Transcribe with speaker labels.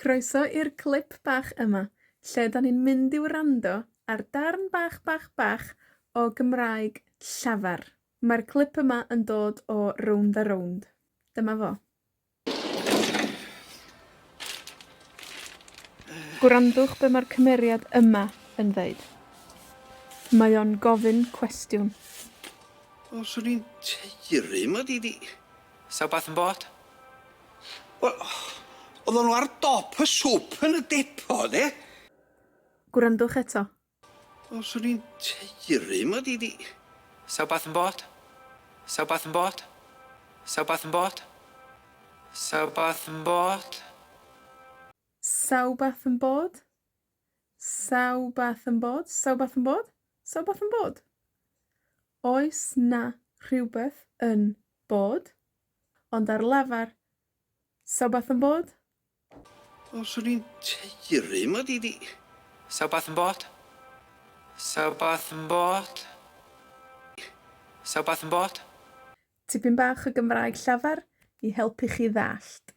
Speaker 1: Croeso i'r clip bach yma, lle 'dan ni'n mynd i wrando ar darn bach, bach, bach o Gymraeg llafar. Mae'r clip yma yn dod o Rownd a Rownd. Dyma fo. Gwrandwch be' ma'r cymeriad yma yn ddeud. Mae o'n gofyn cwestiwn.
Speaker 2: Wel, swn i'n taeru mod i 'di...
Speaker 3: Sa wbath yn bod?
Speaker 2: Wel, oedden nhw ar dop y swp yn y depo, de?
Speaker 1: Gwrandwch eto.
Speaker 2: Wel, swn i'n taeru mod i 'di...
Speaker 3: Sa wbath yn bod? Sa wbath yn bod? Sa wbath yn bod? Sa wbath yn bod?
Speaker 1: Sa wbath yn bod? Sa wbath yn bod? Sa wbath yn bod? Sa wbath yn bod? Oes 'na rhywbeth yn bod? Ond ar lafar, 'sa wbath yn bod?
Speaker 2: Wel, swn i'n taeru mod i 'di...
Speaker 3: 'Sa wbath yn bod? 'Sa wbath yn bod? 'Sa wbath yn bod?
Speaker 1: Tipyn bach o Gymraeg llafar i helpu chi ddallt.